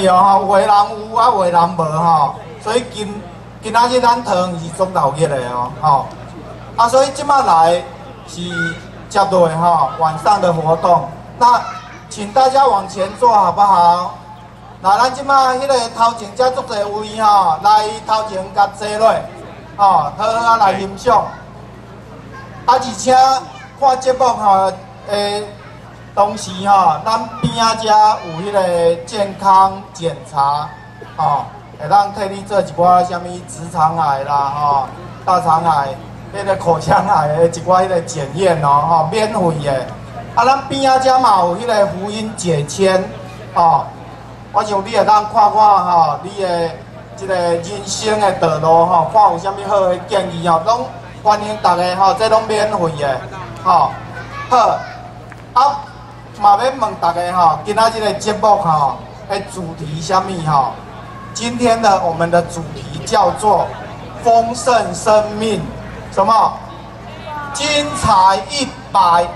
著吼，有的人有啊，有的人無吼，所以今今仔日咱桃園是足鬧熱的哦，吼。啊，所以這擺來是接落來吼晚上的活動，那請大家往前坐好不好？那咱這擺彼个頭前遮足濟位吼，來頭前共坐落，吼，好好仔來欣賞。啊，而且看節目吼，同時吼，咱邊仔遮有彼个健康檢查，吼，會當替你做一寡啥物直腸癌啦，吼，大腸癌、彼个口腔癌的一寡彼个檢驗哦，吼，免費的。啊，咱邊仔遮嘛有彼个福音解籤，吼。我想你會當看看吼，你的這个人生的道路吼，看有啥物好的建議吼，攏歡迎大家吼，這攏免費的，吼。好，啊，嘛欲問大家吼，今仔日的節目吼的主題啥物吼？今天的我們的主題叫做豐盛生命，什麼？精彩一百，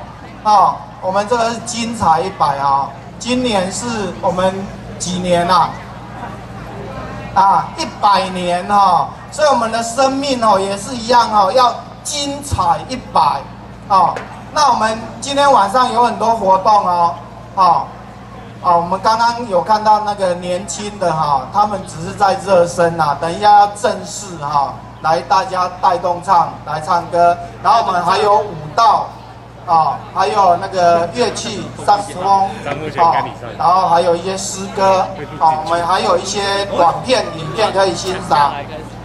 哈，我們這個是精彩一百啊！今年是我們幾年啊？啊，100年哈，所以我們的生命哦也是一樣哦，要精彩一百哦。那我們今天晚上有很多活動哦，哦，哦，我們剛剛有看到那個年輕的哈，他們只是在熱身呐，等一下要正式哈，來大家帶動唱來唱歌，然後我們還有舞蹈。啊，還有那個樂器薩克斯風，啊，然後還有一些詩歌，啊，我們還有一些短片、影片可以欣賞，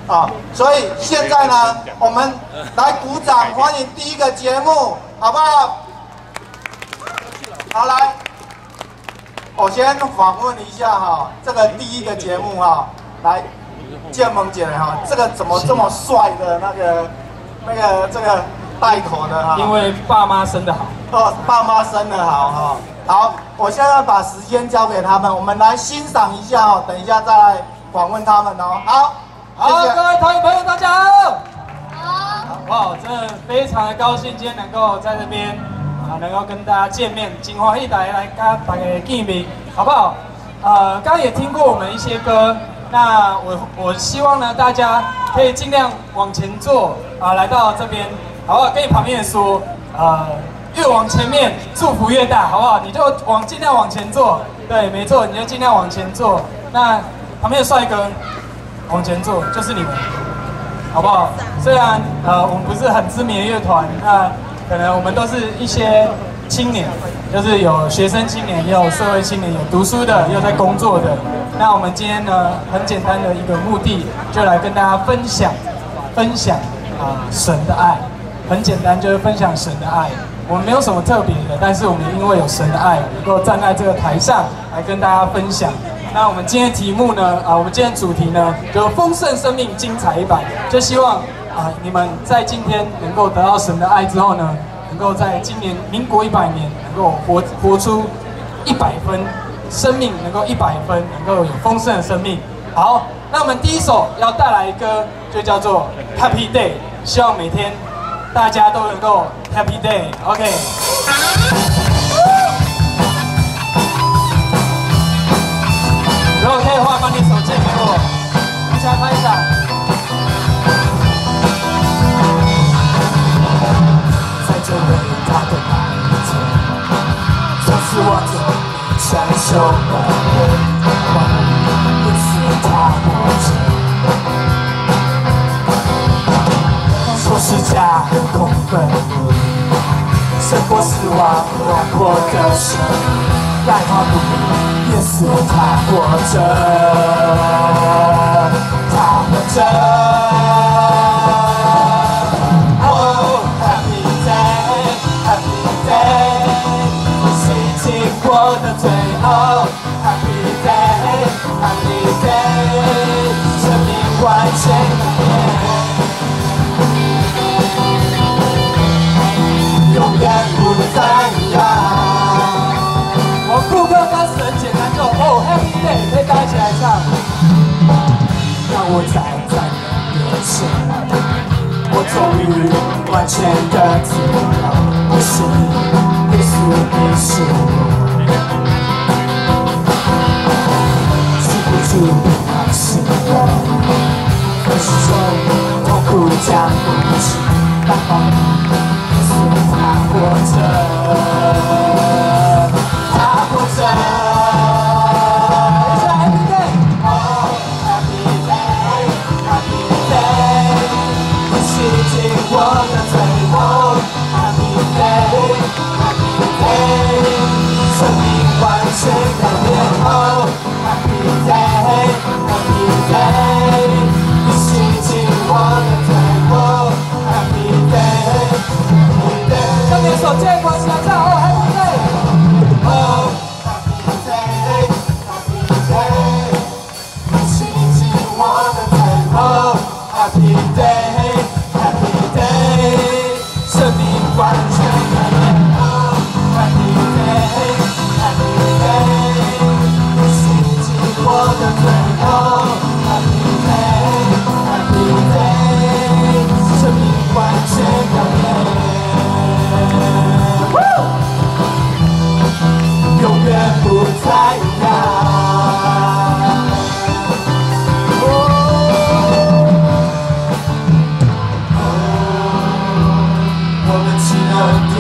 啊，所以現在呢，我們來鼓掌歡迎第一個節目，好不好？好，來，我先訪問一下哈，這個第一個節目哈，來，建萌姐哈，這個怎麼這麼帥的那個這個？帶頭的哈，因為爸媽生得好哦，爸媽生得好哈。好，我現在把時間交給他們，我們來欣賞一下哦。等一下再來訪問他們哦。好，好，謝謝各位朋友朋友，大家好。好。哇，真的非常的高興，今天能夠在這邊啊，能夠跟大家見面，真歡喜大家來跟大家見面，好不好？剛剛也聽過我們一些歌，那我希望呢，大家可以盡量往前坐啊，來到這邊。好不好？跟你旁邊人說，越往前面祝福越大，好不好？你就往盡量往前坐，對，沒錯，你就盡量往前坐。那旁邊的帥哥往前坐，就是你們，好不好？雖然我們不是很知名的樂團，那可能我們都是一些青年，就是有學生青年，也有社會青年，有讀書的，也有在工作的。那我們今天呢，很簡單的一個目的，就來跟大家分享，分享啊神的愛。很簡單，就是分享神的愛。我們沒有什麼特別的，但是我們因為有神的愛，能夠站在這個台上來跟大家分享。那我們今天題目呢？啊，我們今天主題呢，就豐盛生命，精彩一百。就希望啊，你們在今天能夠得到神的愛之後呢，能夠在今年民國100年，能夠活出100分，生命能夠100分，能夠有豐盛的生命。好，那我們第一首要帶來的歌就叫做 Happy Day，希望每天大家都能夠 Happy Day，OK。如果可以的話，把你手借給我，一起來拍一下。在這偉大的那一天，從此我就成熟的人，因此他活着。說是假的空憤怒，勝過死亡辽闊的生命，來好不耶穌他活着，他活着。Oh Happy Day, Happy Day，洗淨我的罪惡。Happy Day, Happy Day，生命完全改變。永遠不再一樣。我們副歌歌詞很簡單，就哦 Happy Day，可以大家一起來唱。當我站在你面前，我終於完全的知道，我是你，耶穌，你是我。主平安生活，始终痛苦将不起，但耶稣他活着，他活着。 Happy day，哦，Happy day，Happy day，你洗净我的罪恶，Happy day，Happy day，生命完全改变后，Happy day，Happy day，你洗净我的罪恶，Happy day，Happy day。将你的手借过来，唱哦，Happy day。哦，Happy day，Happy day，你洗净我的罪恶，Happy day，Happy day，生命完全改变后，Happy day，Happy day，你洗净我的罪恶，Happy day，Happy day，生命完全改变。永远不再一样。哦哦，我们起了天，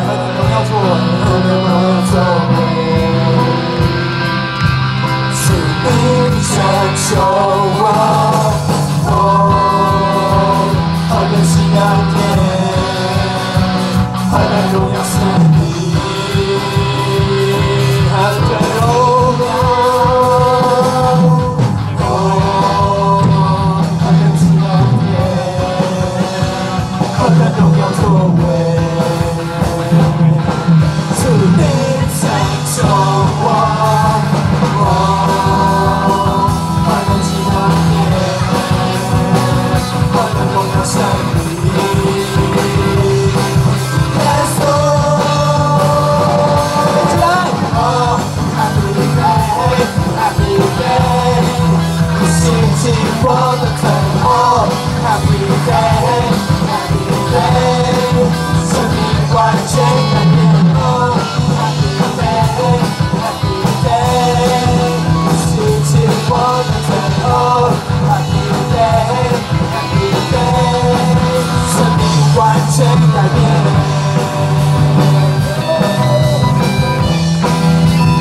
何等荣耀作为，何等荣耀作为，是你拯救我。哦，何等喜恩典，何等荣耀是你，何等荣耀。哦，何等喜恩典，何等荣耀作为，是你拯救我。哦，何等喜恩典，何等荣耀是你，耶稣。一起来。哦，Happy day，Happy day，你洗净我的罪恶，Happy day，Happy day，生命完全改变后，Happy day，Happy day，你洗净我的罪恶，Happy day，Happy day，生命完全改变。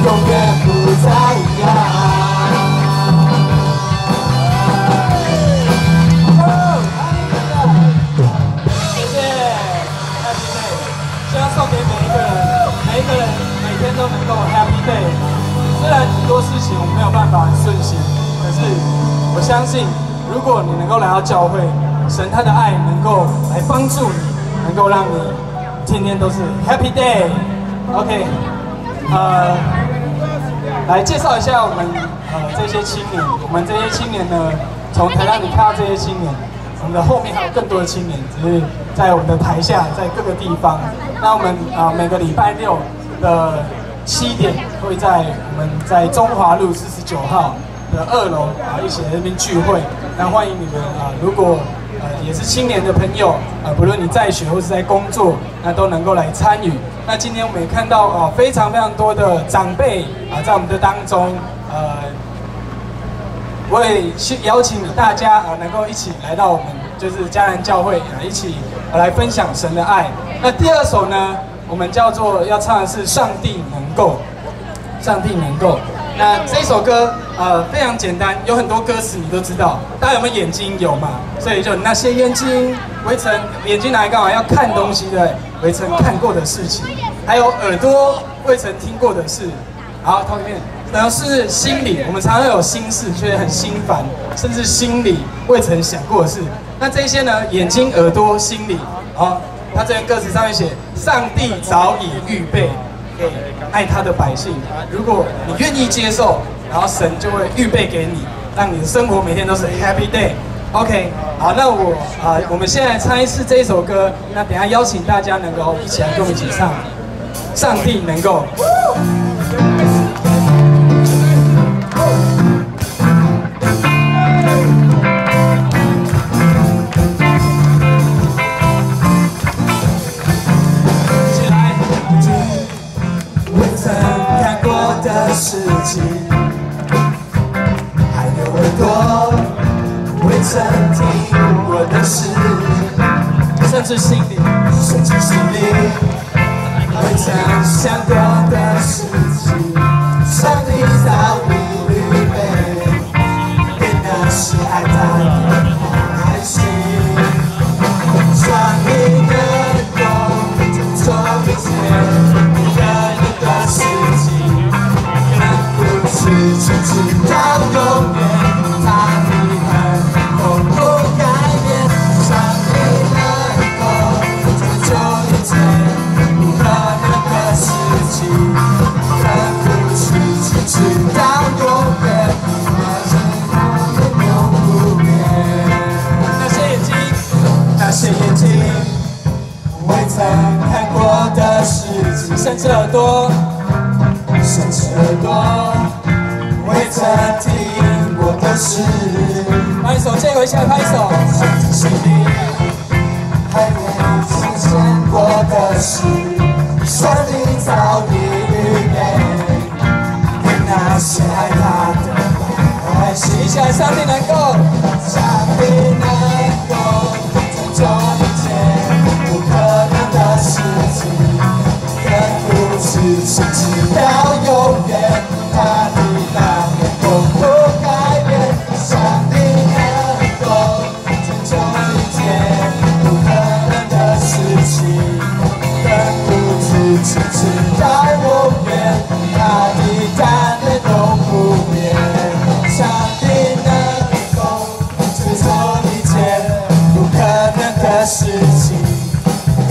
永远不再一样。谢谢 Happy Day，希望送给每一个人，每一个人每天都能够 Happy Day。虽然很多事情我们没有办法很顺心，可是我相信，如果你能够来到教会，神他的爱能够来帮助你，能够让你天天都是 Happy Day。OK，来介绍一下我们这些青年，我们这些青年呢，从台上你看到这些青年，我们的后面还有更多的青年，只是在我们的台下，在各个地方。那我们每个礼拜六的7点会在我们在中华路49号的2楼啊一起来这边聚会。那欢迎你们啊，如果也是青年的朋友啊，不论你在学或是在工作，那都能够来参与。那今天我们也看到啊，非常非常多的长辈啊，在我们的当中，我也去邀请大家啊，能够一起来到我们就是迦南教会啊，一起来分享神的爱。那第二首呢，我们叫做要唱的是《上帝能够》，上帝能够。那这首歌非常简单，有很多歌词你都知道。大家有没有眼睛？有嘛？所以就那些眼睛未曾，眼睛拿来干嘛？要看东西的，未曾看过的事情，还有耳朵未曾听过的事。好，同一遍。然后是心里，我们常常有心事，觉得很心烦，甚至心里未曾想过的事。那这些呢？眼睛、耳朵、心里，好，他这边歌词上面写：上帝早已预备给爱他的百姓。如果你愿意接受，然后神就会预备给你，让你的生活每天都是 Happy Day。OK，好，那我们现在唱一次这一首歌。那等一下邀请大家能够一起来跟我们一起唱，上帝能够。一起来。未曾看过的事情，曾聽過的事，甚至心裡，甚至心裡未曾想過的事情，上帝早已預備，給那些愛他的百姓。上帝能夠成就一切不可能的事情，亙古至今直到永遠，他的恩永不改變。上帝能夠成就一切不可能的事情，亙古至今直到永遠，他的永不變。那些眼睛，那些眼睛未曾看過的事情，甚至耳朵，甚至耳朵未曾聽過的事，拍手，這回一起來拍手。甚至心裡還未實現過的事，上帝早已預備，給那些愛他的百姓。一起來，上帝能夠，上帝能夠成就一切不可能的事情，亙古至今直到永遠，他的大能永不改變。上帝能夠成就一切不可能的事情，亙古至今直到永遠，他的大能永不變。上帝能夠成就一切不可能的事情，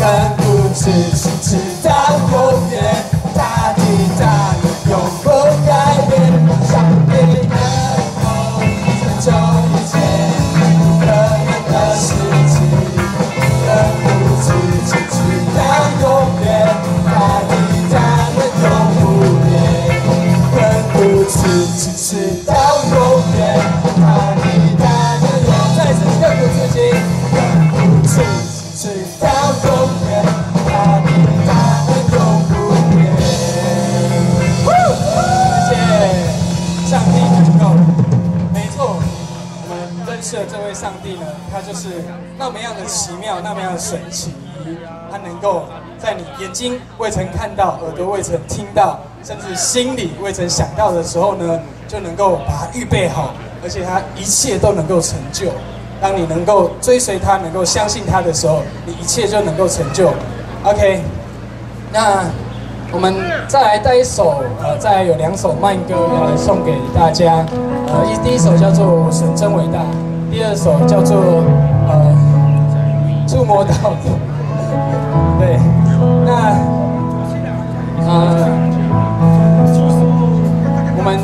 亙古至今直到永遠，他的大能永不改變。上帝能夠成就一切不可能的事情，亙古至今直到永遠，他的大能永不變。亙古至今直到永遠，他的大能永再一次，亙古至今，亙古至今直到永遠，他的大能永不變。謝謝上帝能夠，沒錯，我們認識的這位上帝呢，他就是那麼樣的奇妙，那麼樣的神奇，他能夠在你眼睛未曾看到、耳朵未曾聽到，甚至心裡未曾想到的時候呢，就能夠把它預備好，而且他一切都能夠成就。當你能夠追隨他，能夠相信他的時候，你一切就能夠成就。OK，那我們再來帶一首，再來有兩首慢歌要來送給大家。第一首叫做《我神真偉大》，第二首叫做觸摸到的。對，那我們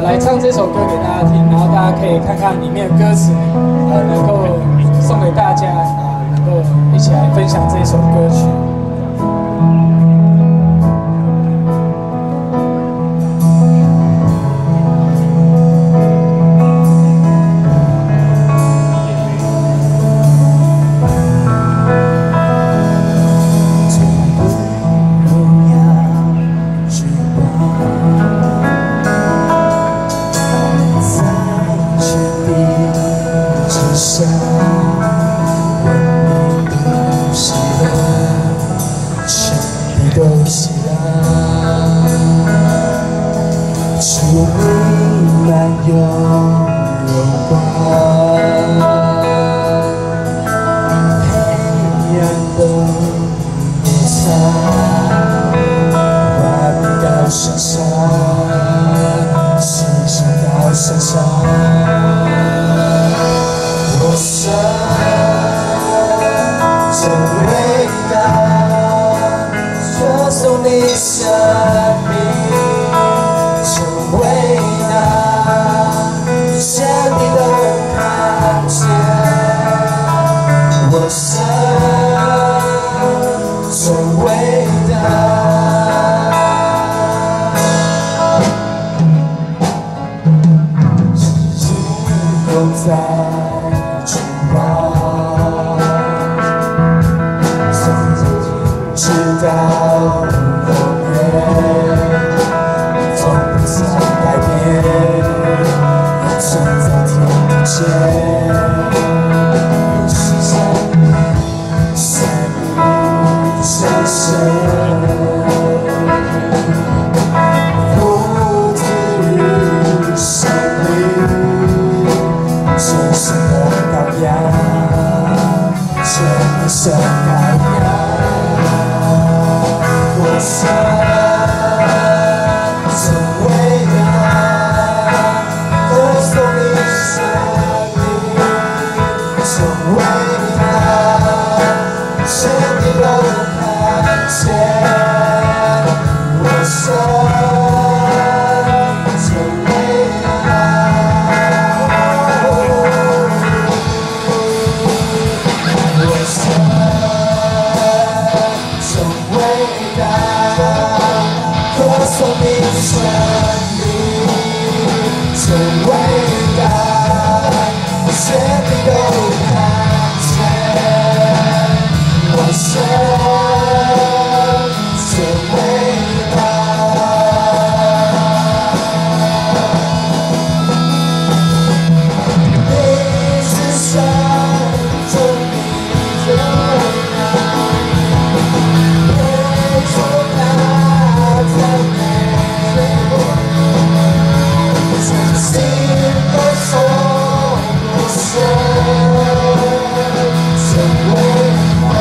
來唱這首歌給大家聽，然後大家可以看看裡面的歌詞，能夠送給大家啊，能夠一起來分享這首歌曲。 再見。偉大，全地都看見。我神真偉大。你是神，真比最大，配受大赞美。全心歌颂我神，真偉大。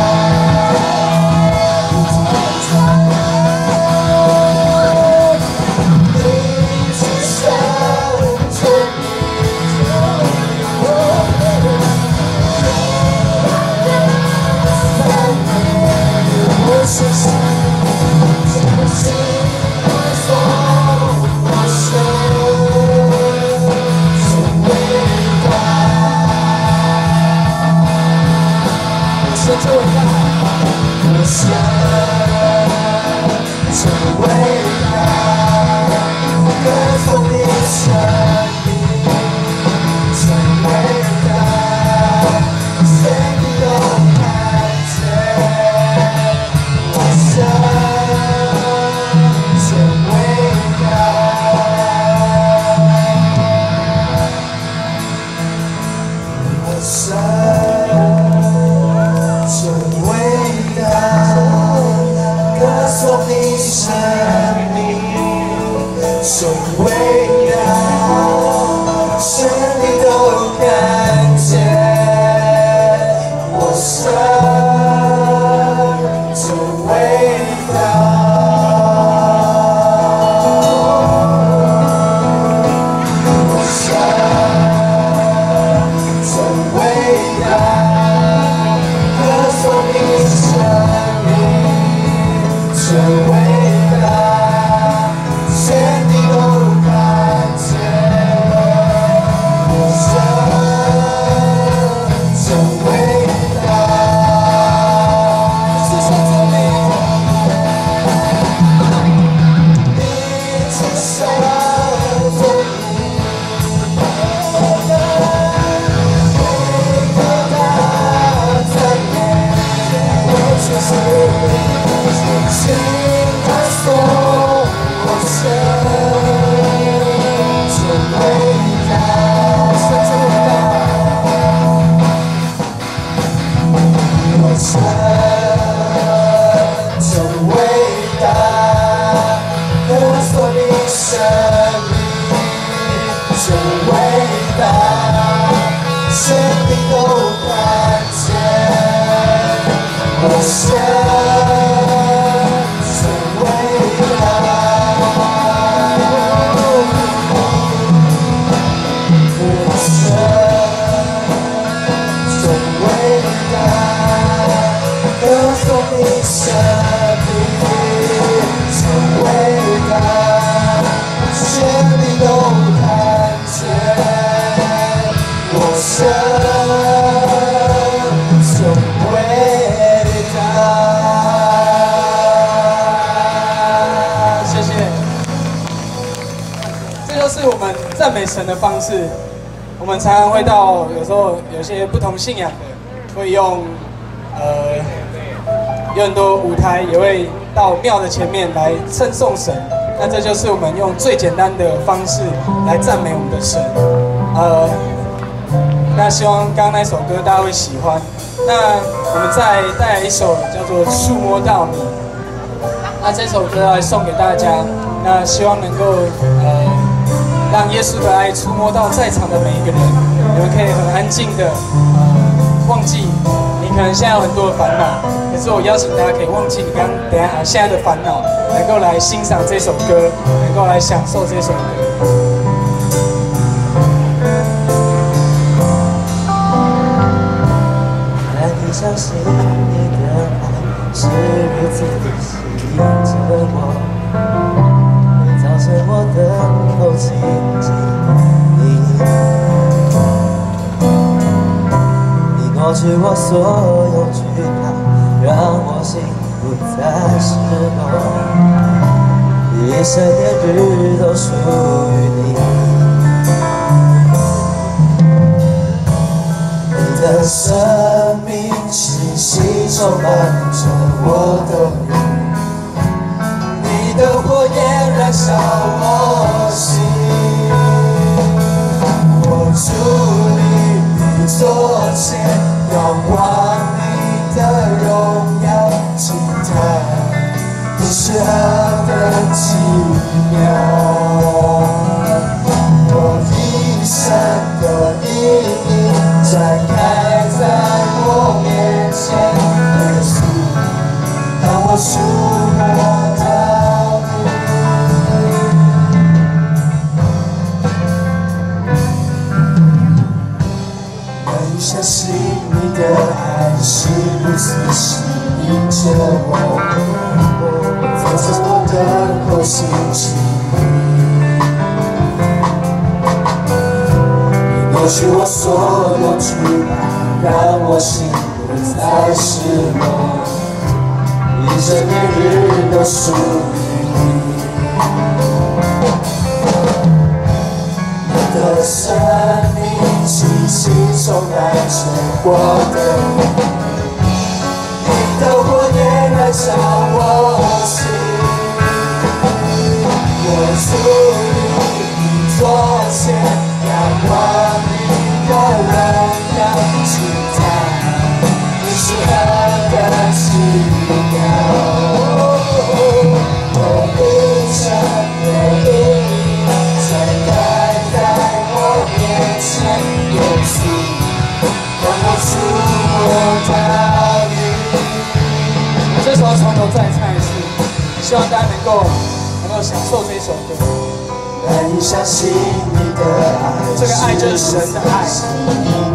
你是神，真比我是神，全心歌颂我神，真伟大。我神真伟大，我神真伟大，歌颂你生命，真伟大，全地都看见。我神真伟大。我神真伟大，歌颂你生命，真伟大，全地都看见。我神真伟大。我神真伟大，歌颂你生命，真伟大，全地都看见。我神真伟大，是神真美。你是神真心歌颂我神，真伟大，神真伟大。我神真伟大，歌颂你生命，真伟大，全地都看见。我神真伟大。我神真伟大，歌颂你生命，真伟大，全地都看见。我神真伟大。谢谢。这就是我们赞美神的方式。我们常常会到，有时候有些不同信仰的，会用有很多舞台，也会到庙的前面来称颂神。那这就是我们用最简单的方式来赞美我们的神。那希望刚刚那首歌大家会喜欢。那我们再带来一首叫做《触摸到你》。那这首歌来送给大家，那希望能够让耶稣的爱触摸到在场的每一个人。你们可以很安静的忘记你可能现在有很多的烦恼，可是我邀请大家可以忘记你刚等一下现在的烦恼，能够来欣赏这首歌，能够来享受这首歌。难以相信你的爱是如此的吸引着我，造成我等候亲近你。你挪去我所有惧怕，让我心不再失落，一生年日都属于你。充滿着我的靈，你的火焰燃燒我心。我佇立你座前，仰望你的榮耀，驚嘆你是何等奇妙。我一生的意義展開在我面前，耶穌，當我觸摸到你。難以相信你的愛是如此吸引着我，在這我的口心情。你挪去我所有懼怕，讓我心不再失落，一整年日都屬於你。你的生命氣息充滿着我的靈，你的火焰燃燒我心。我佇立你座前，仰望你的榮耀，驚嘆你是何等奇妙。我一生的意義展開在我面前，耶穌，當我觸摸到你。這時候從頭再唱一次，希望大家能夠享受這首歌。難以相信你的愛，這個愛就是神的愛，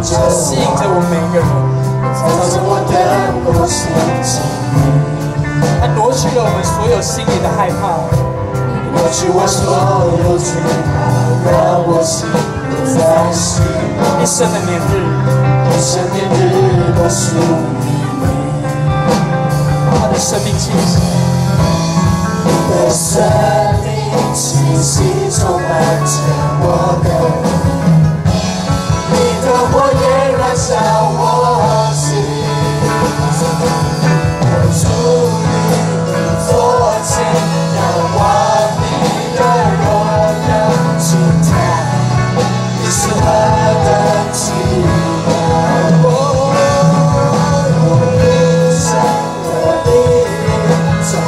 它吸引着我們每一個人，朝着我的口心情。它挪去了我們所有心裡的害怕，挪去我所有懼怕，讓我心不再失落。一生的年日，一生年日都屬於你。他的生命氣息，你的生命氣息充滿着我的靈，你的火焰燃燒我心。我佇立你座前，仰望你的榮耀，驚嘆你是何等奇妙。我一生的意義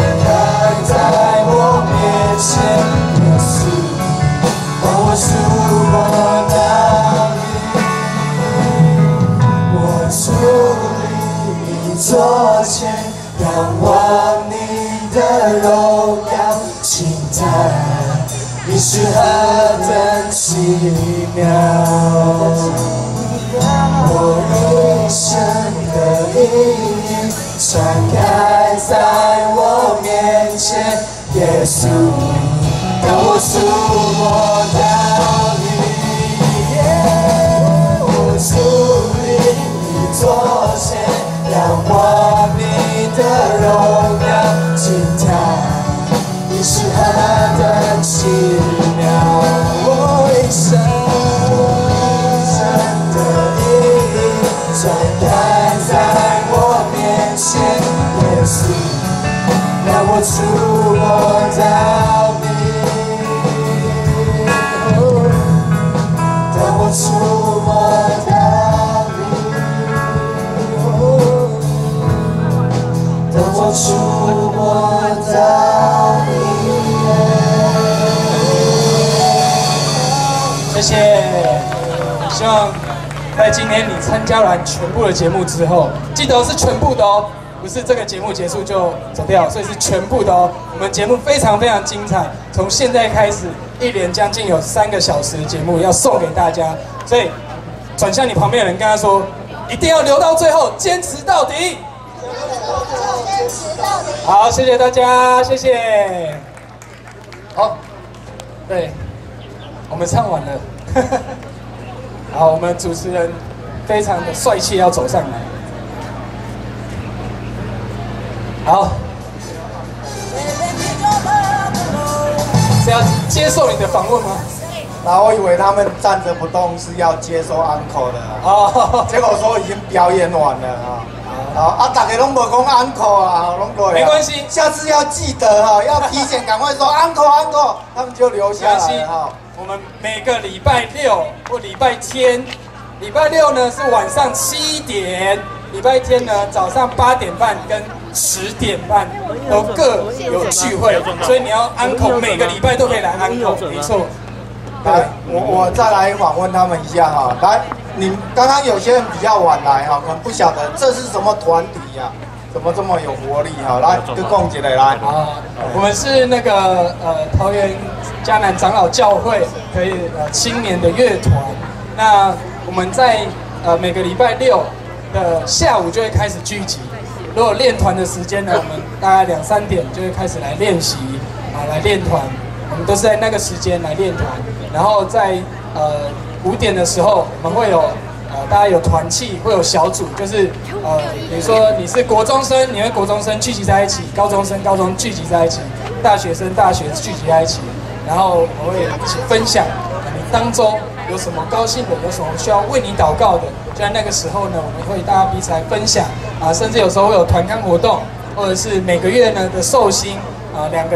展開在我面前，耶穌，當我觸摸到你。我佇立你座前，仰望你的榮耀，驚嘆你是何等奇妙。我一生的意義展開在我面前，耶穌，當我觸摸到你。我佇立你座前，仰望你的榮耀，驚嘆你是何等奇妙。我一生的意義展開在我面前，耶穌，讓我觸摸到你。當我觸摸到你，當我觸摸到你。謝謝。希望在今天你參加完全部的節目之後，記得是全部的哦，不是這個節目結束就走掉，所以是全部的哦。我們節目非常非常精彩，從現在開始，一連將近有3個小時的節目要送給大家，所以轉向你旁邊的人，跟他說，一定要留到最後，堅持到底。好，謝謝大家，謝謝。好，對，我們唱完了。好，我們主持人非常的帥氣，要走上來。好，是要接受你的訪問嗎？然後我以為他們站着不動是要接受 encore 的，哦，結果說已經表演完了啊。好啊，大家攏無講 encore 啊，攏過。沒關係，下次要記得哈，要提前趕快說 encore encore，他們就留下來哈。我們每個禮拜六或禮拜天，禮拜六呢是晚上7點，禮拜天呢早上8點半跟10點半都各有聚會，所以你要 encore，每個禮拜都可以來 encore，沒錯。來，我再來訪問他們一下哈。來，你剛剛有些人比較晚來哈，可能不曉得這是什麼團體呀？怎麼這麼有活力哈？來，就講一下來。啊，我們是那個桃園迦南長老教會可以青年的樂團。那我們在每個禮拜六的下午就會開始聚集。如果練團的時間呢，我們大概2、3點就會開始來練習啊，來練團。我們都是在那個時間來練團，然後在5點的時候，我們會有大家有團契，會有小組，就是比如說你是國中生，你會國中生聚集在一起；高中生高中聚集在一起；大學生大學聚集在一起，然後我們會一起分享你當周有什麼高興的，有什麼需要為你禱告的，就在那個時候呢，我們會大家彼此來分享啊，甚至有時候會有團康活動，或者是每個月呢的壽星。啊，兩個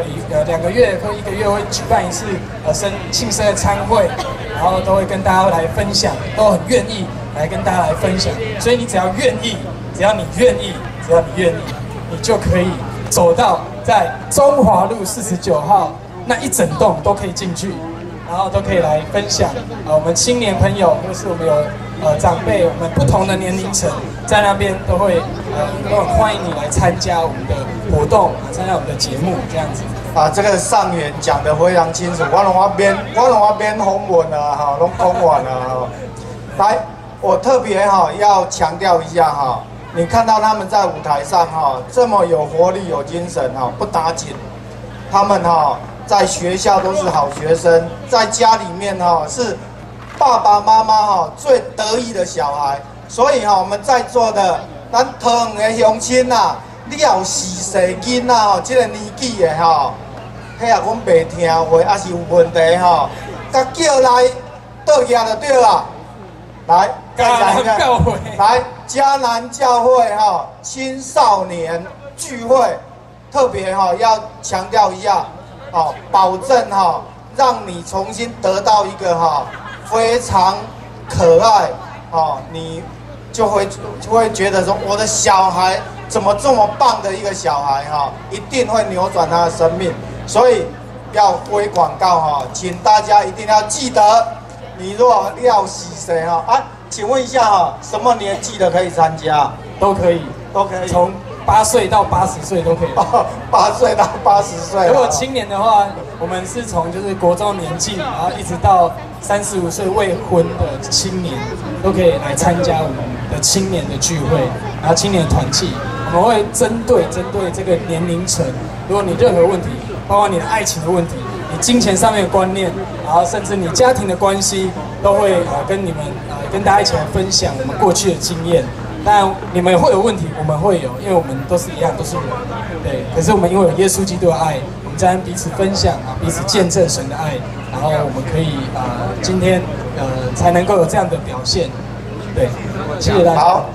月或1個月會舉辦一次生慶生的餐會，然後都會跟大家來分享，都很願意來跟大家來分享。所以你只要願意，只要你願意，只要你願意，你就可以走到在中華路49號那一整棟都可以進去，然後都可以來分享。啊，我們青年朋友或是我們有長輩，我們不同的年齡層在那邊都會都很歡迎你來參加我們的活動，參加我們的節目這樣子。啊，這個上元講得非常清楚，我攏免訪問啦，哈，攏講完啦，哈。來，我特別哈要強調一下哈，你看到他們在舞台上哈這麼有活力、有精神哈，不打緊，他們哈在學校都是好學生，在家裡面哈是爸爸媽媽哈最得意的小孩，所以哈我們在座的咱桃園的鄉親啊，你也有序細囡仔吼，這個年紀的吼，彼若講袂聽話，抑是有問題吼，共叫來倒迺就對啦。來，再講一個，來迦南教會哈青少年聚會，特別哈要強調一下，哦，保證哈讓你重新得到一個哈非常可愛，哦，你就會覺得說我的小孩怎麼這麼棒的一個小孩哈，一定會扭轉他的生命，所以要推廣告哈，請大家一定要記得，你若要洗誰哈啊？請問一下哈，什麼年紀的可以參加？都可以，都可以，從8歲到80歲都可以。8歲到80歲。如果青年的話，我們是從就是國中年紀，然後一直到35歲未婚的青年，都可以來參加我們的青年的聚會，然後青年團契，我們會針對這個年齡層，如果你任何問題，包括你的愛情的問題，你金錢上面的觀念，然後甚至你家庭的關係，都會跟你們跟大家一起來分享我們過去的經驗。但你們會有問題，我們會有，因為我們都是一樣，都是人，對。可是我們因為有耶穌基督的愛，我們在彼此分享啊，彼此見證神的愛，然後我們可以今天才能夠有這樣的表現，對。謝謝大家。好，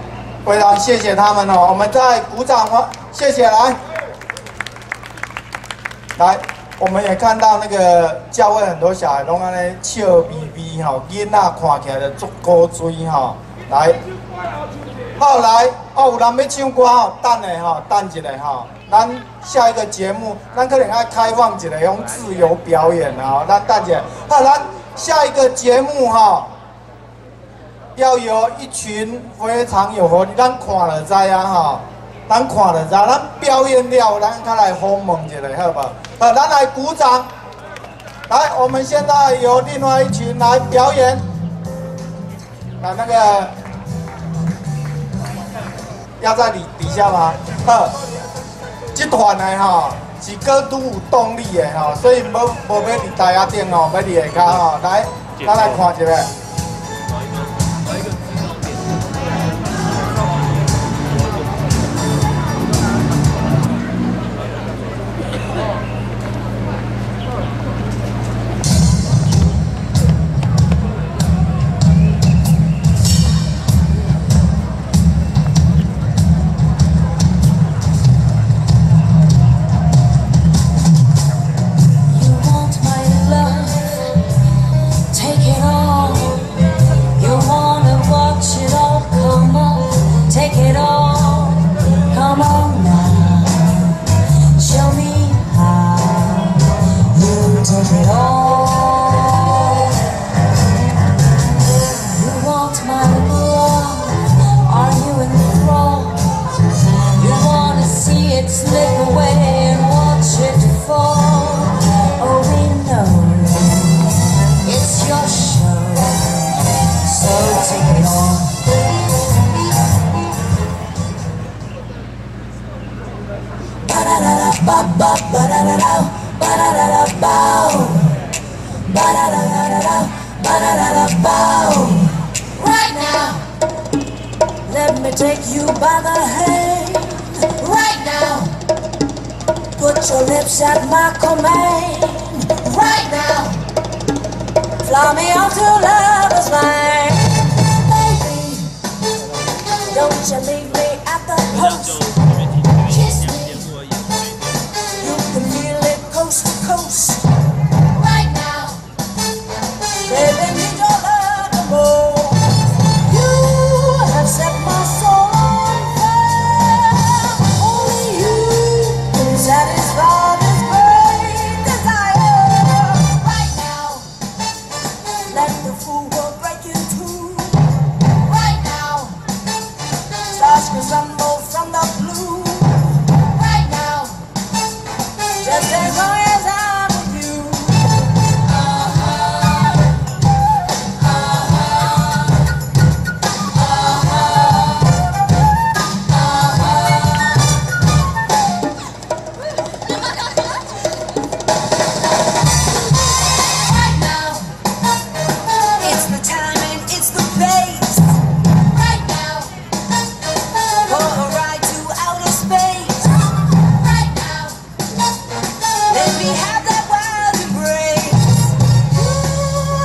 非常謝謝他們哦，我們再鼓掌哦，謝謝來。來，我們也看到那個教會很多小孩攏按呢笑眯眯吼，囡仔看起來就足古錐吼，來。好來，哦，有人欲唱歌吼，等下吼，等一下吼，咱下一個節目，咱可能愛開放一個用自由表演啊，咱等一下。好，咱下一個節目吼，要有一群非常有活力，咱看了知影吼，咱看了知，咱表演了，咱較來訪問一下，好無？好，咱來鼓掌。來，我們現在由另外一群來表演。來，那個。要在底下嗎？好，這團的吼是閣愈有動力的吼，所以無欲佇台仔頂吼，欲佇下跤吼。來，咱來看一下。Ba ba ba da da da, ba da da da ba. Ba da da da da da, ba da da da ba. Right now, let me take you by the hand. Right now, put your lips at my command. Right now, fly me off to lover's land. Baby, don't you leave me at the post. Kiss me, you can feel it coast to coast. Right now, baby, need your love the most. You have set my soul on fire. Only you can satisfy this great desire. Right now, let the fool world break in two. Right now, stars can rumble from the blue. Right now, just as long as I'm with you. Uh-huh. Uh-huh. Uh-huh. Uh-huh. Right now, it's the time and it's the place. Right now, for a ride to outer space. Right now, let me have that wild embrace. You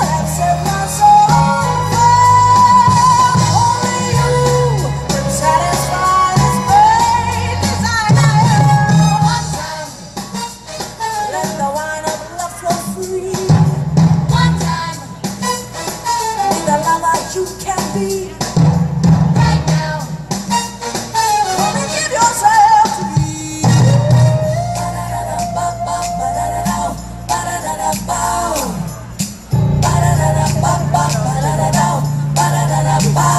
have set my soul on fire. Only you can satisfy this great desire. One time, let the wine of love flow free. One time, be the lover you can be. Right now, come and give yourself to me. Ba-da-da-da-ba-ba, ba-da-da-da, ba-da-da-da-ba. Ba-da-da-da-ba-ba, ba-da-da-da, ba-da-da-da-ba.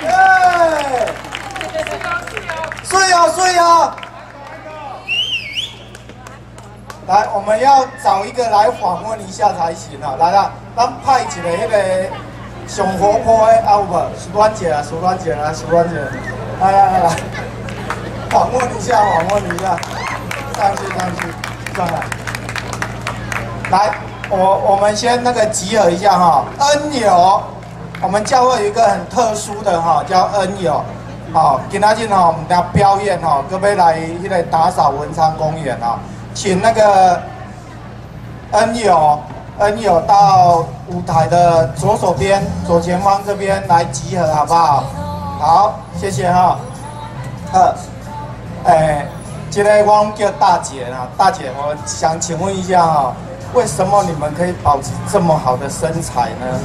耶！水哦水哦！來，我們要找一個來訪問一下才行啊！來啦，咱派一個彼個上活潑的啊有無？淑蘭姐啊，淑蘭姐來，淑蘭姐，來來來來，訪問一下，訪問一下，上去上去上來，來，我們先那個集合一下哈，恩友，我們教會有一個很特殊的哈，叫恩友。好，今仔日吼，我們等下表演吼，閣欲來彼個打掃文昌公園啊，請那個恩友，恩友到舞台的左手邊、左前方這邊來集合，好不好？好，謝謝哈。這個我叫大姐啦，大姐，我想請問一下哈，為什麼你們可以保持這麼好的身材呢？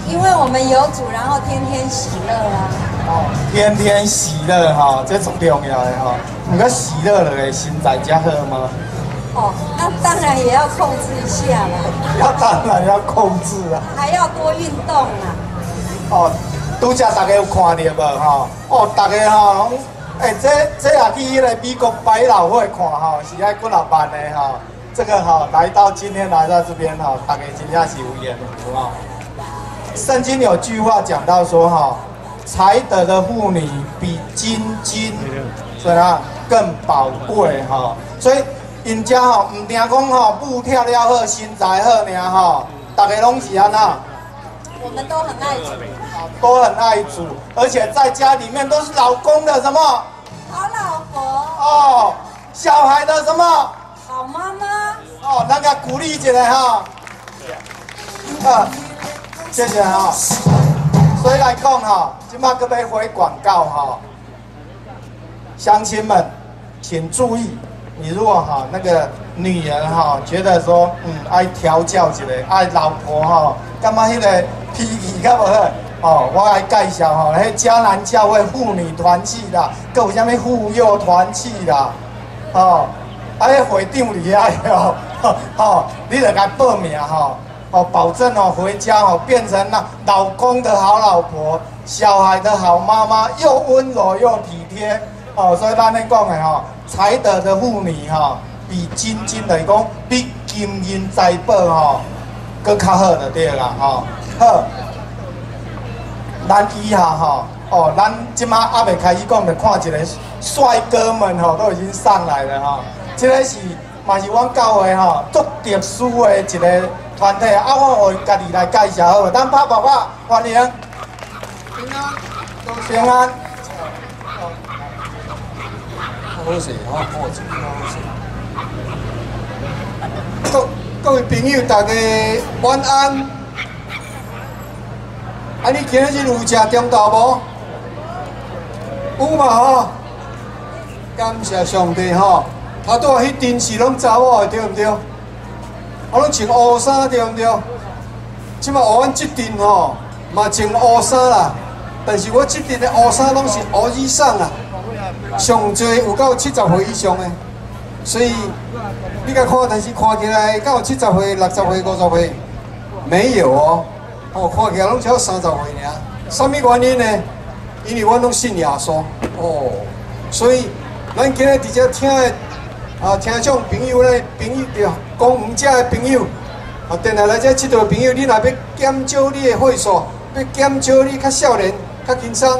因為我們有主，然後天天喜樂啊。哦，天天喜樂哈，這足重要的哈。毋過喜樂了，身材才好嗎？哦，那當然也要控制一下啦。要當然要控制啊。還要多運動啊。哦，拄才大家有看到無吼？哦，大家吼攏，欸，這也去彼個美國百老匯看吼，是愛幾若萬的吼。這個吼來到今天來到這邊吼，大家真正是有緣分吼。聖經有句話講到說哈，才德的婦女比金金怎樣更寶貴哈，所以𪜶遮吼毋定講吼舞跳了好，身材好爾吼，大家攏是按怎？我們都很愛主，都很愛主，而且在家裡面都是老公的什麼？好老婆。哦，小孩的什麼？好媽媽。哦，咱共鼓勵一下哈。啊，謝謝哈。所以來講哈，這馬閣欲回廣告哈。鄉親們，請注意，你如果哈那個女人哈覺得說，愛調教一下，愛老婆哈，感覺彼個脾氣較無好，哦，我來介紹吼，彼迦南教會婦女團契啦，閣有啥物婦幼團契啦，哦，啊，彼會長佇遐哦，吼，你著共報名吼，哦，保證哦，回家哦變成那老公的好老婆，小孩的好媽媽，又溫柔又體貼，哦，所以咱咧講的吼，才德的婦女吼，比比金金來講，比金銀財寶吼，閣較好就對啦吼。好，咱以下吼，哦，咱這馬猶未開始講，就看一個帥哥們吼，都已經上來了吼。這个是嘛是阮教會吼，足特殊的一個團體啊，我予家己來介紹好無？咱拍爸爸歡迎，平安，平安。好勢吼，好勢，好勢。各各位朋友，大家晚安。啊，你今仔日有食中晝無？有嘛吼？感謝上帝吼！頭拄仔彼陣是攏查某的對毋對？啊，攏穿烏衫對毋對？這擺阮這陣吼嘛穿烏衫啦，但是我這陣的烏衫攏是烏以上啦，上濟有到70歲以上的，所以你共看，但是看起來敢有70歲、60歲、50歲？沒有哦，哦，看起來攏只有30歲爾。啥物原因呢？因為阮攏信耶穌哦，所以咱今日佇遮聽的啊，聽眾朋友咧，朋友對，公園遮的朋友，啊，電來來遮𨑨迌的朋友，你若欲減少你的歲數，欲減少你較少年、較輕鬆，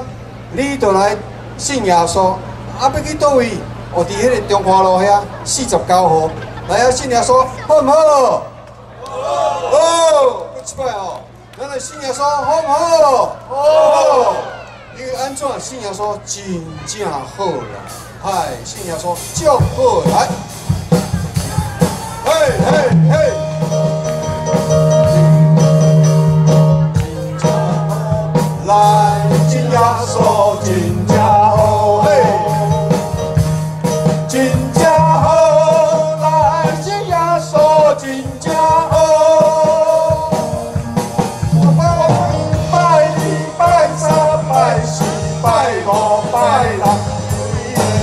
你就來信耶穌。啊，欲去佗位？哦，佇彼个中華路遐49號，來啊，信耶穌，好毋好？好，閣一擺哦，咱來信耶穌，好毋好？好。因為按怎信耶穌真正好啦，嗨，信耶穌足好來，嘿嘿嘿。來信耶穌真正好，嘿，真正好，來信耶穌真正好。拜拜二拜三拜四拜五拜六，規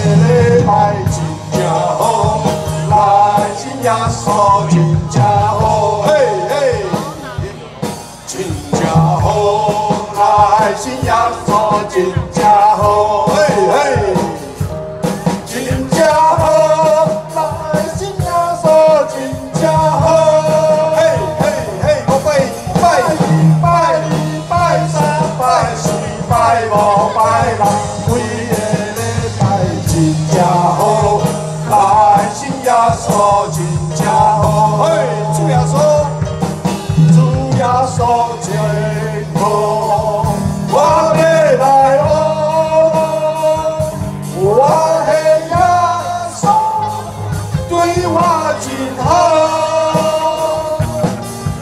个禮拜真正好，來信耶穌真正好，嘿嘿，真正好，來信耶穌真正好，嘿嘿，真正好，來信耶穌真正好，嘿嘿嘿，我拜拜拜拜三拜四拜五拜六，規个禮拜真正好，來信耶穌真正好，嘿，主耶穌，主耶穌真好，我欲來學，我的耶穌對我真好，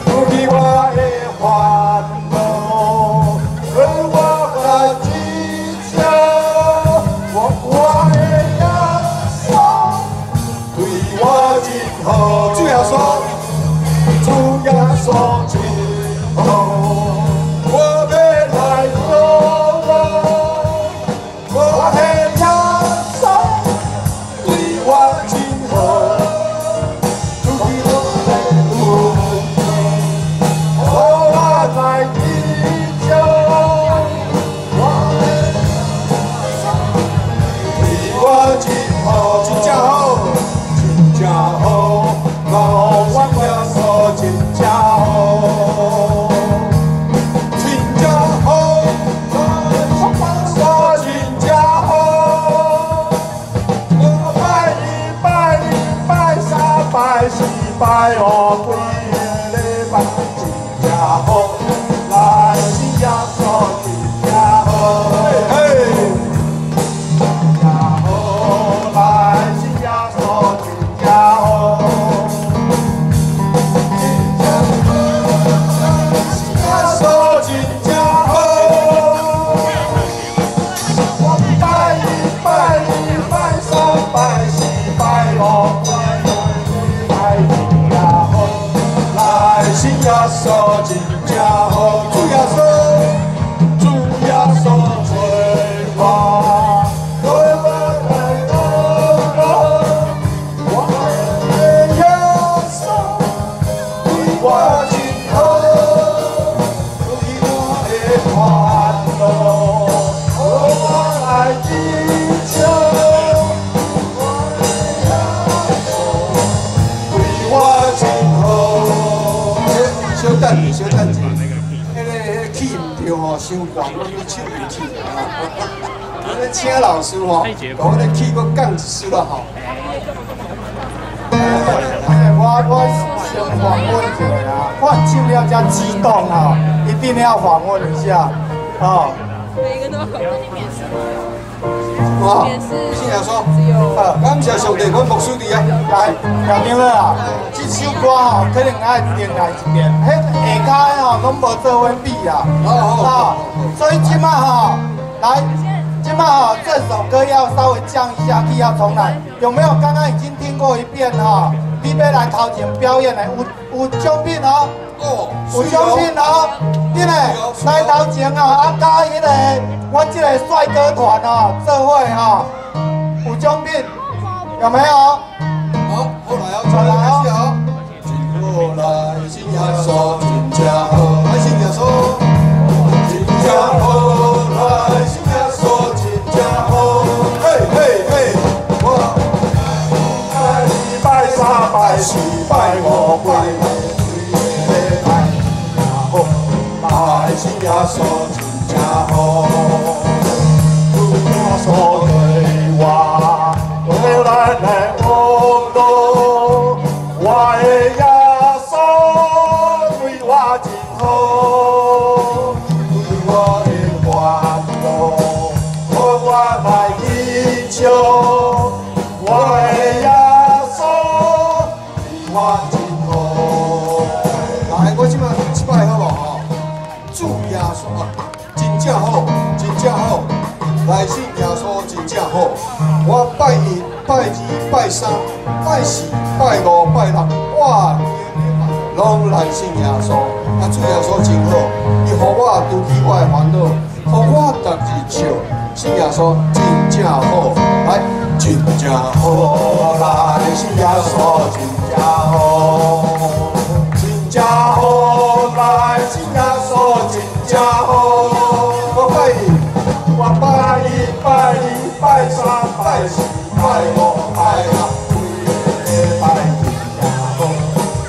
除去我的煩惱，予我較一切，我的耶穌對我真好，主耶穌，主耶穌真好，我欲來學，我的耶穌對我真好，除去我的問題，予我來得著，我的對我真好，真正好，真正好，我耶穌真正好，真正好，我真正好。我拜一拜二拜三拜四拜五，規个禮拜真正好，來信耶穌真正好，嘿，真正好，來信耶穌真正好，真正好，信耶穌真正好。我拜一拜二拜三拜四拜五，拜拜真正好，來信耶穌真正好，主耶穌，主耶穌找我，對我來禱告，我的耶穌對我真好，除去我的煩惱，予我來得著，我的耶穌伤悬，阮咧唱袂起啊。阮咧请老师吼，共阮咧气阁降一丝啦吼。我先訪問一下啊，我唱了遮激動啊，一定要訪問一下哦。每個都要哇，信耶穌，感謝上帝，阮牧師佇啊，來，校長啦，這首歌吼，可能愛另來一遍，彼下跤吼攏無做伙比啊，啊，所以這馬吼，來，這馬吼這首歌要稍微降一下 key，要重來，有沒有？剛剛已經聽過一遍哈，你欲來頭前表演的，有獎品哦，有獎品哦，恁嘞來頭前哦，啊佮彼个阮這個帥哥團哦，做伙吼，有獎品，有沒有？好，好來哦，再來開始哦。真好來信耶穌，真正好來信耶穌，真正好來信耶穌，真正好。嘿嘿嘿，我拜二拜三拜四拜五拜六，規個禮拜好，來信耶穌，真正好。主耶穌對我，來來學路，我的耶穌對我真好，對我的煩惱，予我來欣賞。我的耶穌對我真好。來，我這擺這擺好無吼？主耶穌啊，真正好，真正好。來信耶穌真正好。我拜一、拜二、拜三、拜四、拜五、拜六，哇，攏來信耶穌。啊，主耶穌真好，伊予我除去我的煩惱，予我逐日笑。信耶穌真正好，來，真正好，來信耶穌真正好，真正好，來信耶穌真正好。我拜一，我拜一，拜二，拜三，拜四，拜五，拜六，規個禮拜真正好，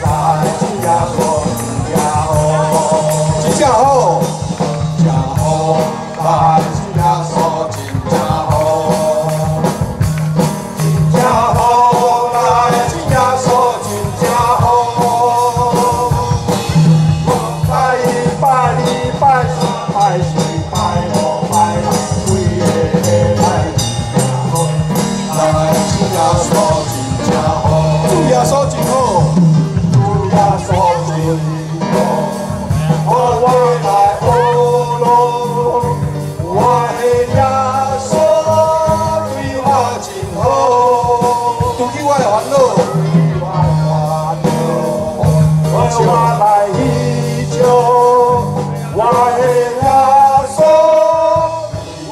來信耶穌真正好，真正好，真好，來信耶穌真正好，真正好，來信耶穌真正好。我拜一，拜二，拜三，拜四，拜五，拜六，規個禮拜真正好，來信耶穌真正好，主耶穌真好，主耶穌真好，予我來學路，我的耶穌對我真好，除去我的煩惱，我的煩惱，予我來欣賞，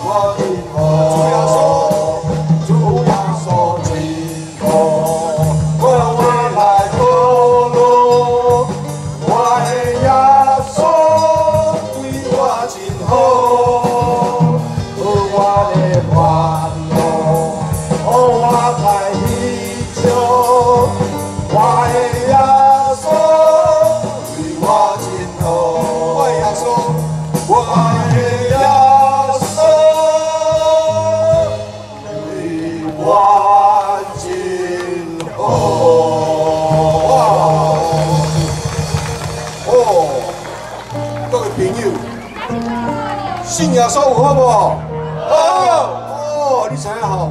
我的耶穌對我真好，主耶穌，主耶穌真好，予我來學路，我的耶穌對我真好，予我的煩惱，予我來欣賞，我的耶穌對我真好，我的耶穌，我的耶穌對我真好。哇！哦，各位朋友，信耶穌有好無？好。哦，你知影吼？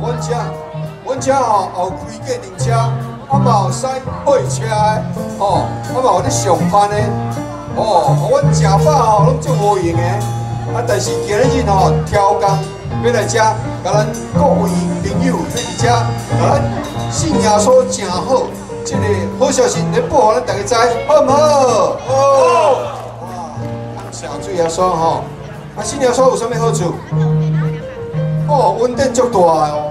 阮遮吼有開計程車，啊嘛有駛貨車的，吼，啊嘛有咧上班的，哦，阮食飽吼攏足無閒的，啊，但是今日吼挑工欲來遮，共咱各位朋友欲佇遮，共咱信耶穌誠好，這個好消息來報予咱大家知，好毋好？好。哇，感謝主耶穌吼！啊，信耶穌有啥物好處？哦，恩典足大的哦。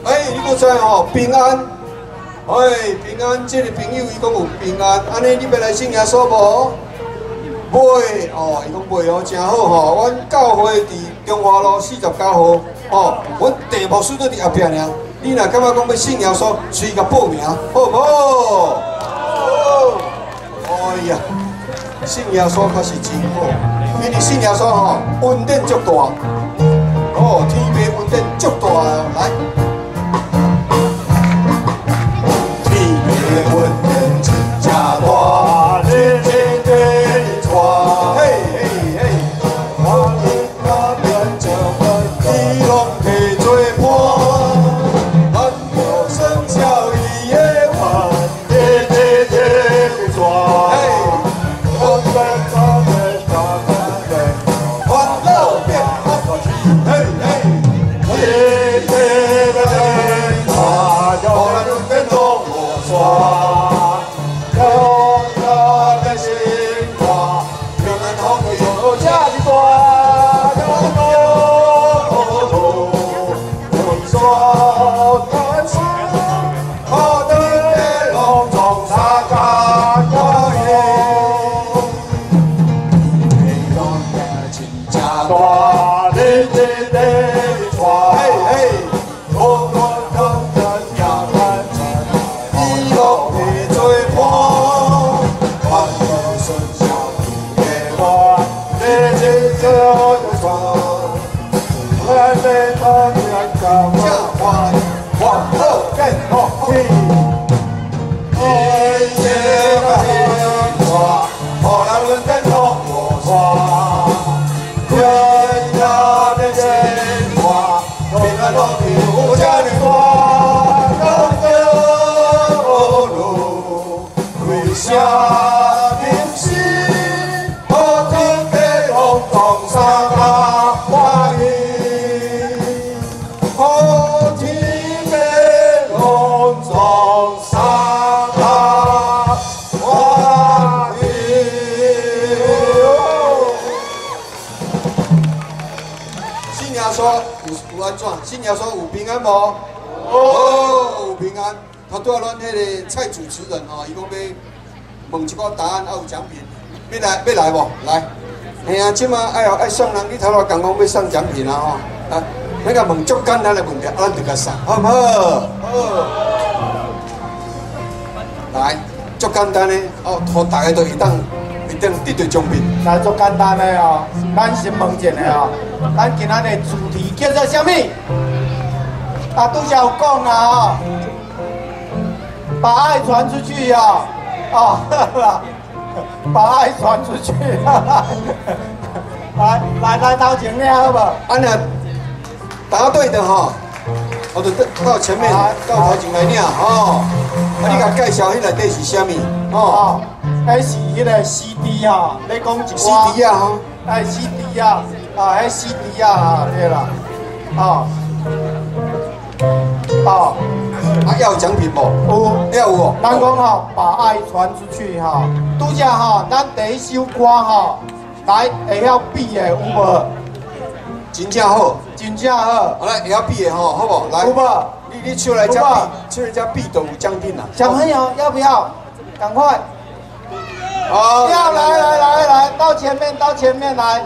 哎，你閣知吼平安？哎，平安，這個朋友伊講有平安，按呢你欲來信耶穌無？袂哦，伊講袂哦，誠好吼。阮教會佇中華路49號，哦，阮鄭牧師都佇後壁爾。你若感覺講欲信耶穌，隨共報名，好毋好？好。哎呀，信耶穌確實真好。因為信耶穌吼，恩典足大，哦，天父恩典足大，來。天父恩典真正大，日日地帶，嘿嘿嘿，我日那變成伊攏提做伴，咱無算笑伊的話，日日地帶，我在他的大門內，歡樂變福氣，嘿嘿，日日地帶，予咱恩典攏無煞，用咱的生活，平安福氣有這呢大，路，好天地攏總相共歡喜，天攏真正大，大，日日地帶，嘿嘿，我我感恩也感恩，伊攏提做伴，凡事順遂伊的我日日地帶，咱的他的感正欢喜，欢乐变福气。恩。天地大，予咱恩典攏無煞，天涯的生活，平安福氣有這呢大，感恩路，為啥平時，予天地攏總相共歡喜，予天地攏總相共歡喜。信耶穌有按怎？信耶穌有平安無？哦，有平安。頭拄仔咱彼個蔡主持人吼，伊講欲問一個答案，啊有獎品，欲來欲來無？來，嘿啊，這馬愛愛送人，你頭拄講講欲送獎品啊吼，來，咱共問足簡單的問題，啊，咱就共送，好毋好？好。來，足簡單的，哦，予逐家都會當會當得著獎品。來足簡單的哦，咱先問一下哦，咱今仔日主題叫做啥物？啊，拄才有講啦哦，把愛傳出去哦，哦，把愛傳出去，來來來，頭前領好無？啊，若答對的吼，我就到前面到頭前來領吼。啊，你共介紹彼內底是啥物？吼，哦，彼是彼個 CD 吼，咧講一寡 CD 啊吼，哎，CD 啊，啊，彼 CD 啊，啊，對啦，哦，哦，啊，要有獎品無？有。要有哦。咱講吼，把愛傳出去吼，拄才吼，咱第一首歌吼，來會曉比的有無？真正好，真正好。好來會曉比的吼，好無？來，有無？你手來這比，手來這比就有獎品啦。小朋友要不要？趕快！好，要來來來來，到前面到前面來，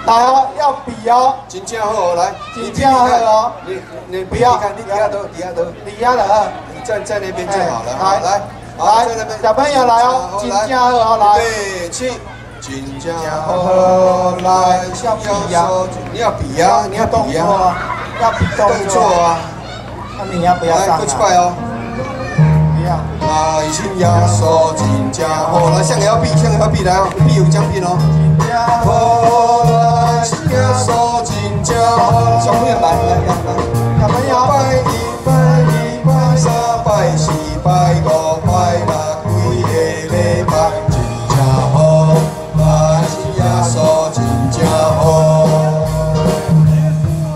來哦，要比哦，真正好，來，真正好哦。你你不要看，你底下都底下都底下的，你站在那邊就好了。來來來，小朋友來哦，真正好哦，來。預備起，真正好，來，要比呀，你要比呀，你要比呀，要比動作啊。那你要不要上？來，過一擺哦。不要。來，信耶穌真正好，來，誰會曉比，誰會曉比來哦，比有獎品哦。真正好，來，信耶穌真正好，小朋友來來來來，小朋友。拜一拜二拜三拜四拜五拜六，規个禮拜真正好，來，信耶穌真正好，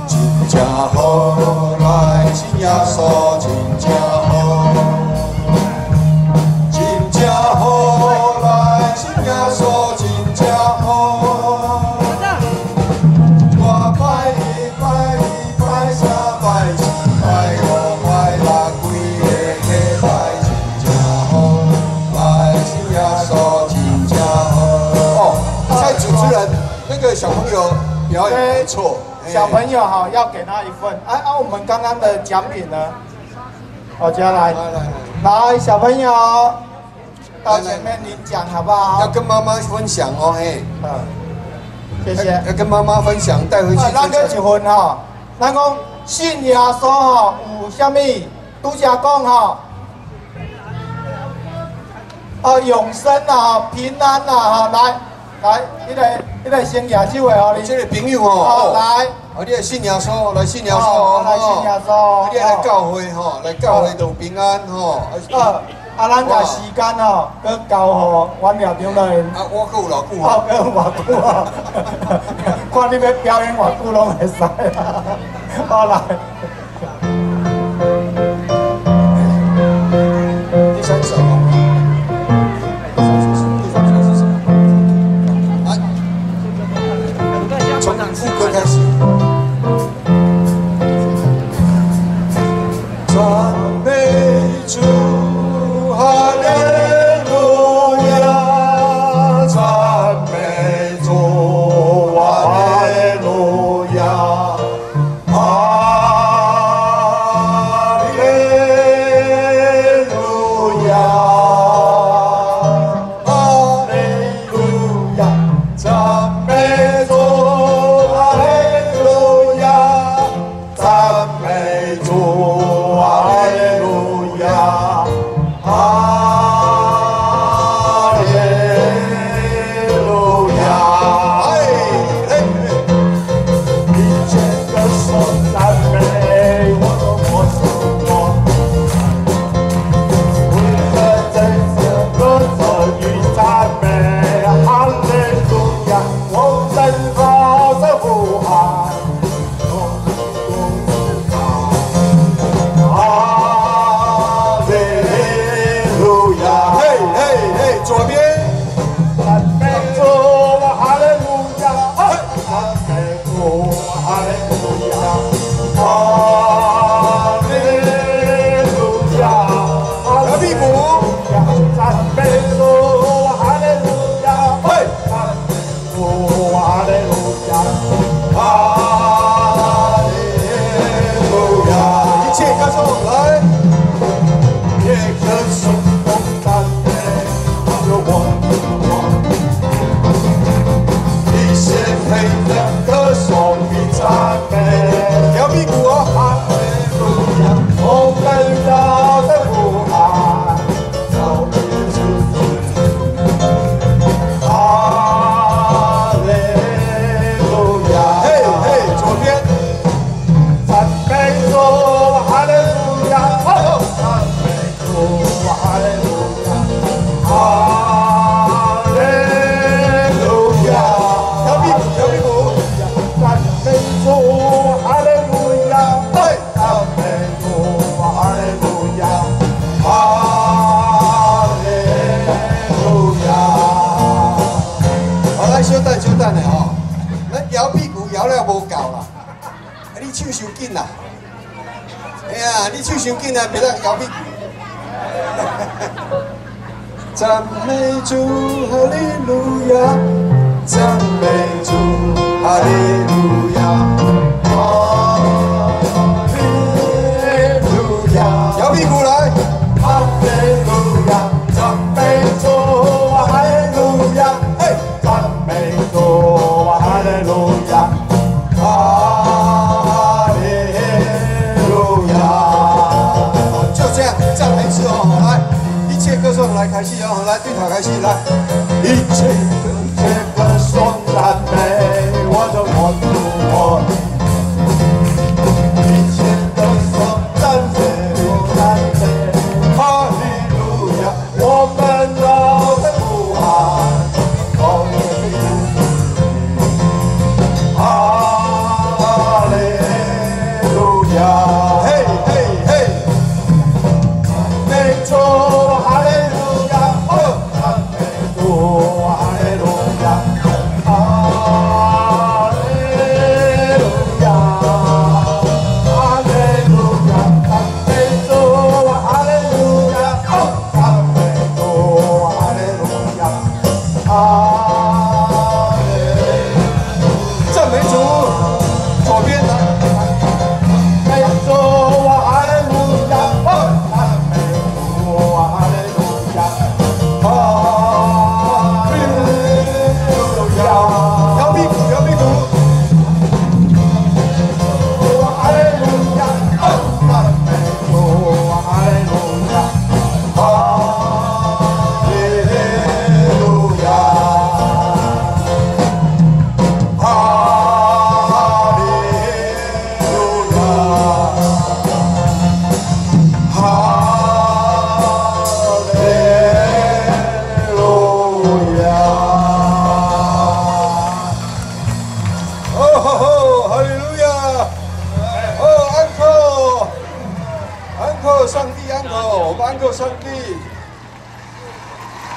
真正好，來，信耶穌真正好。真正好，來，信耶穌真正好。我拜一拜二拜三拜四拜五拜六，規个禮拜真正好，來，信耶穌真正好。哦，蔡主持人，那個小朋友表演不錯。小朋友哈，要給他一份。啊啊，我們剛剛的獎品呢？好，接下來，來，小朋友，到前面領獎，好不好？要跟媽媽分享哦，嘿。嗯，謝謝。要跟媽媽分享，帶回去。咱閣一份吼，咱講信耶穌吼有啥物？拄才講吼，哦，永生啊，平安啊，來來，彼個先舉手的哦，你這個朋友吼，來，哦，你來信耶穌，來信耶穌，來信耶穌，你來教會吼，來教會就有平安吼。啊，咱共時間吼，閣交予阮寮長來。啊，我閣有偌久吼？閣有偌久啊？看你欲表演偌久攏會使啊。好來。第三首。第三首是什麼？來，從副歌開始。讚美主。哈利路亞，讚美主，哈利路亞，哈利路亞，哈利路亞，讚美主，哈利路亞，讚美主，哈利路亞。哈利路亞！哎，一切歌頌讚美我的我主我，為了這次歌頌與讚美，哈利路亞！我們高聲呼喊，哈利路亞！嘿嘿嘿，左邊。讚美主，哈利路亞！讚美主，哈利路亞！哈利路亞！搖屁股。讚美主，哈利路亞！嘿，讚美主，哈利路亞！哈利路亞！一切歌頌來，一切歌頌讚美我的王，一切配得歌頌與讚美，搖屁股哦！哈利路亞，我們高聲呼喊，高舉主，哈利路亞！嘿嘿，左邊，讚美主，哈利路亞，讚美主，哈利路亞，哈利路亞，搖屁股，搖屁股，讚美主，哈利路亞，讚美主，哈利路亞，哈利路亞。好，來小等小等的吼，咱搖屁股搖了無夠啦，啊你唱傷緊啦，哎呀，你唱傷緊啊，袂當搖屁股。讚美主，哈利路亞！讚美主，哈利路亞！哈利路亞！搖屁股來！哈利路亞！讚美主，哈利路亞！嘿，讚美主，哈利路亞！哈利路亞！就這樣，再來一次哦，來。一切歌頌來開始哦，來對頭開始來。一切歌頌讚美我的我主我，一切歌頌讚美讚美，哈利路亞，我們高聲呼喊，高聲哈利路亞，嘿嘿嘿，讚美主。哈利路亞，讚美主，哈利路亞，哈利哦，万国上帝，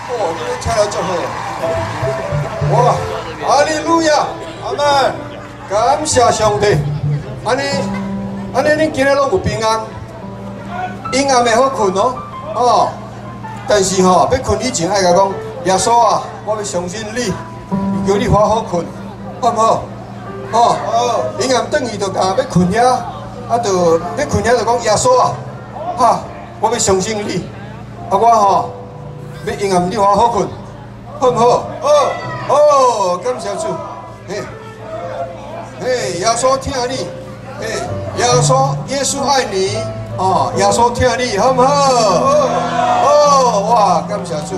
哦，你咧唱得足好，哇，哈利路亚，阿门，感謝上帝，按呢，按呢，恁今日攏有平安，陰暗會好睏哦，哦，但是吼，欲睏以前愛共講，耶穌啊，我欲相信你，求你予我好睏，好毋好？哦，陰暗轉去就共欲睏遐，啊，就欲睏遐就講耶穌啊，哈，我欲相信你，啊，我吼欲陰暗你予我好睏，好毋好？好，好，感謝主，嘿，嘿，耶穌疼你，嘿，耶穌，耶穌愛你，哦，耶穌疼你，好毋好？好，哇，感謝主，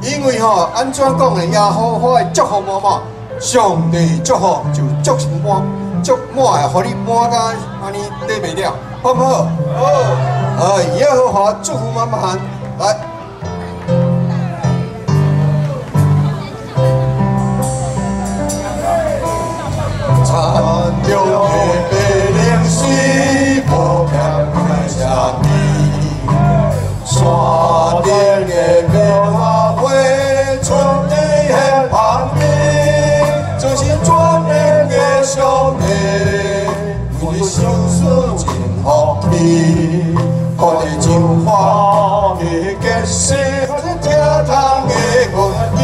因為吼，按怎講呢？耶和華的祝福滿滿，上帝祝福就祝滿，祝滿的，予你滿甲按呢底袂了，好毋好？好，哎，耶和華祝福滿滿，來。田中的白靈是無欠啥物，山頂的百合花春天現芳味，這是全能的上帝，為你受死真福氣，予你真歡喜結實，聽通的願意。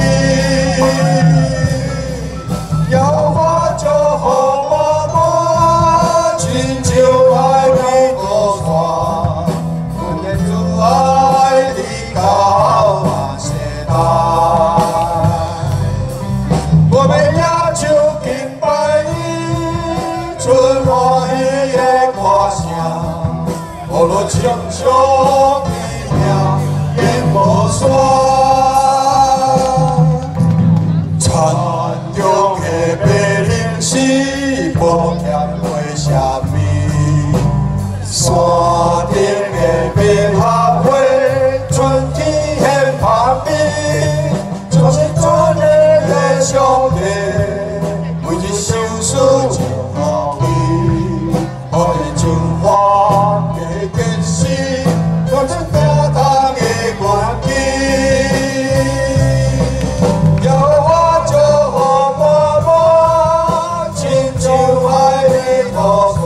耶和華祝福滿滿，親像海邊土山，阮的主愛直到萬世代。我欲舉手敬拜伊，出歡喜的歌聲，無論稱頌伊名永無煞。田中的白靈是無欠過啥物，山頂的百合花春天現芳味，就是全能的上帝，每日受死真福氣，予你真歡喜結實，當作聽通的願意。耶和華祝福滿滿，親像海邊土山，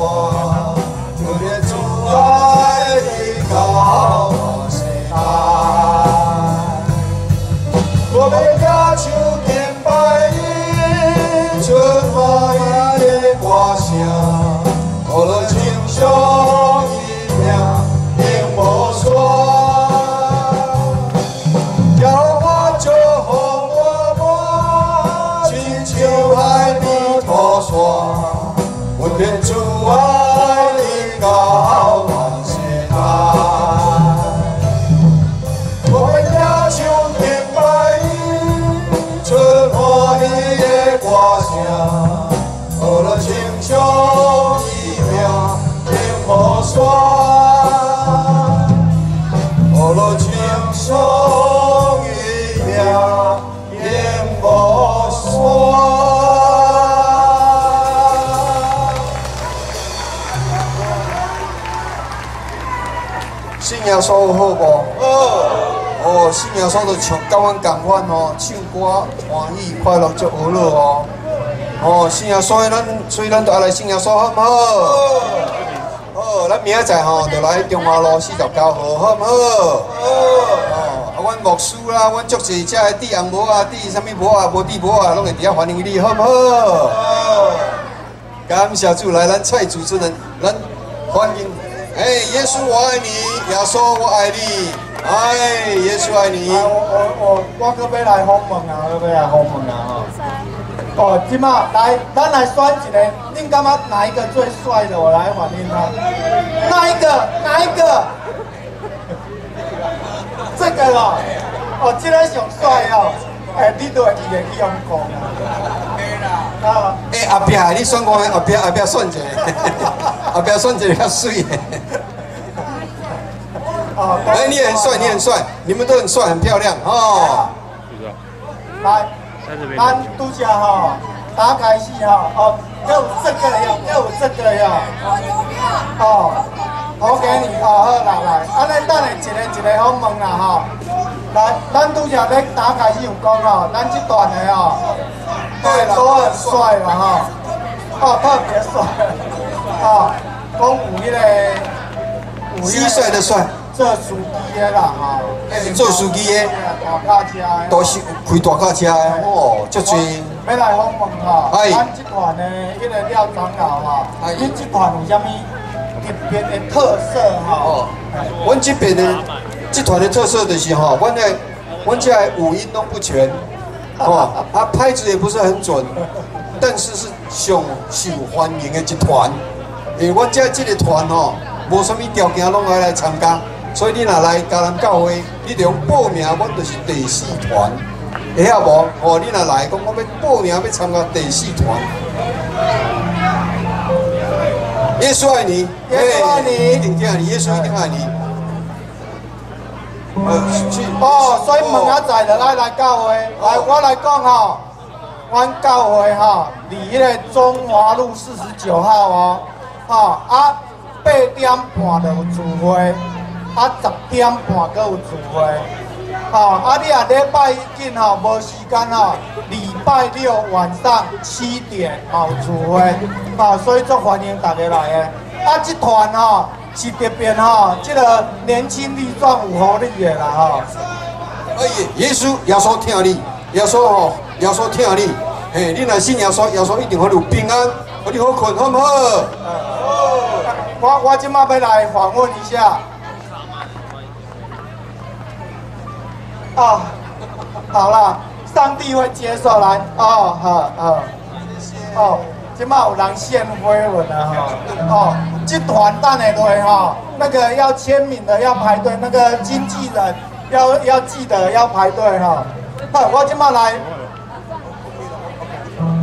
阮的主愛直到萬世代。我欲舉手敬拜伊，出歡喜的歌聲，無論稱頌伊名永無煞。耶和華祝福滿滿，親像海邊土山，阮的主愛直到萬世代。我欲舉手敬拜伊，出歡喜的歌聲，無論稱頌伊名永無煞。無論稱頌伊名永無煞。信耶穌好無？好。哦，信耶穌就唱佮阮仝款哦，唱歌歡喜快樂足和樂哦。哦，信耶穌，咱所以咱就愛來信耶穌，好毋好？好，咱明仔載吼就來中華路49號，好毋好？哦，啊，阮牧師啦，阮足濟遮的戴紅帽啊，戴啥物帽啊，無戴帽啊，攏會佇遐歡迎你，好毋好？感謝主，來，咱蔡主持人，咱歡迎。哎，耶穌我愛你，耶穌我愛你，哎，耶穌愛你。啊，我閣欲來訪問啊，閣欲來訪問啊，吼。哦，這馬來，咱來選一個，恁感覺哪一個最帥的？我來反映他。哪一個？哪一個？這個哦，哦，這個上帥哦。哎，你都會記得去用講啊。欸，後壁你選我，後壁後壁選一個，後壁選一個較媠的。哦，哎，你也很帥，你很帥，你們都很帥，很漂亮哦。來，咱拄才吼，打開始吼，哦，閣有這個呀，閣有這個呀。哦，投給你哦，好啦，來，按呢等下一个一个訪問啦吼。來，咱拄才咧打開始有講吼，咱這段的哦，對啦，都很帥啦吼，哦，特別帥，哦，講有彼個，有蟋蟀的蟀，做司機的啦吼，做司機的，大卡車的，都是開大卡車的，哦，足濟。欲來訪問吼，咱這團的彼個廖長老吼，恁這團有啥物特別的特色吼？阮這邊的這團的特色就是吼，阮這的五音攏不全，哦，啊拍子也不是很準，但是是上受歡迎的一團。因為阮這這個團吼，無啥物條件攏愛來參加，所以你若來嘉南教會，你就用報名，阮就是第四團，會曉無？哦，你若來講，我欲報名欲參加第四團。耶穌愛你，耶穌愛你，一定疼你，耶穌一定愛你。哦，所以明仔載就愛來教會。來，我來講吼，阮教會吼，佇彼个中華路49號哦，吼啊8點半就有聚會，啊10點半閣有聚會。吼啊，你若禮拜一緊吼無時間吼，禮拜六晚上7點嘛有聚會，吼，所以足歡迎大家來的。啊，這團吼是特別吼，這个年輕力壯有活力的啦吼。哎，耶穌耶穌疼你，耶穌吼，耶穌疼你，嘿，你若信耶穌，耶穌一定予你有平安，予你好睏，好毋好？我這馬欲來訪問一下。啊，好啦，上帝會接受來，哦，好，好，哦，這馬有人獻花文啊，吼，哦，這團等下落吼，那個要簽名的要排隊，那個經紀人要記得要排隊吼。好，我這馬來，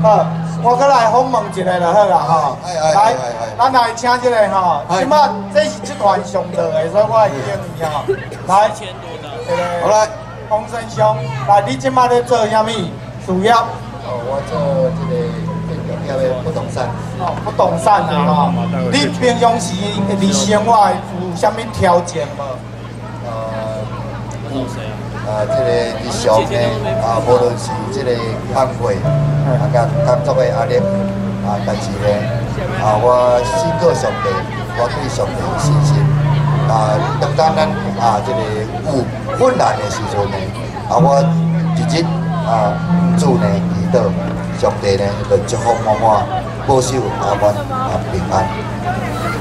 好，我閣來訪問一个就好啦吼。來，咱來請這个吼，這馬這是這團上熱的，所以我會建議吼，來，好來。洪生兄，來，你這馬咧做啥物事業？哦，我做這个建築業的不動產。哦，不動產啊吼。你平常時佇生活有啥物挑戰無？這个日常呢，啊，無論是這個工課，啊，佮工作的壓力，啊，但是呢，啊，我信靠上帝，我對上帝有信心。啊，當咱啊，這个有困難的時陣呢，啊，我日日啊，主呢祈禱，上帝呢就祝福滿滿，保守啊，阮啊平安。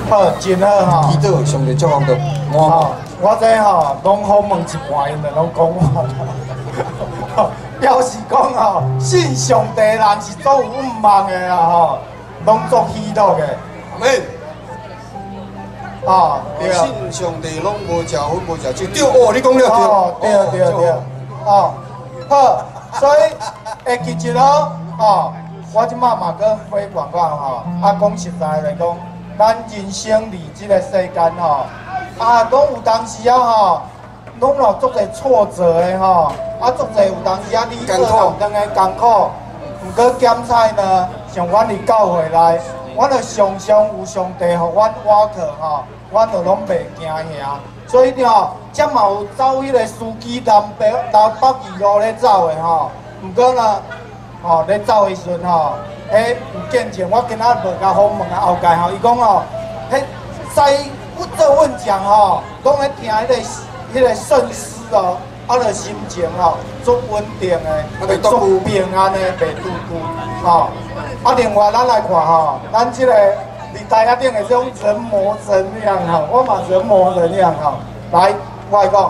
好，真好吼！祈禱上帝祝福就滿滿。我這吼攏訪問一半，𪜶就攏講完。表示講吼，信上帝人是足有盼望的啦吼，攏足喜樂的。阿們。哦，對，信上帝攏無食薰，無食酒，對哦，你講了對。哦，對對對，哦，好，所以會記住咯，哦，我這馬嘛閣飛廣告吼，啊，講實在來講，咱人生佇這个世間吼，啊，攏有當時啊吼，攏有足濟挫折的吼，啊，足濟有當時啊，你做人當的艱苦，毋過檢采呢，像阮佇教會內，阮就常常有上帝予阮倚靠吼。阮就攏袂驚嚇，所以吼，這嘛有走彼个司機南北二路咧走的吼。毋過呢，吼咧走的時陣吼，彼有見證，我今仔無共訪問啊後蓋吼，伊講吼，彼驶做運將吼，攏咧聽彼个聖詩哦，啊，就心情吼足穩定的，足平安的，袂拄久吼。啊，另外咱來看吼，咱這个。佇台仔頂的這種人模人樣吼，我嘛人模人樣吼。來，我來講，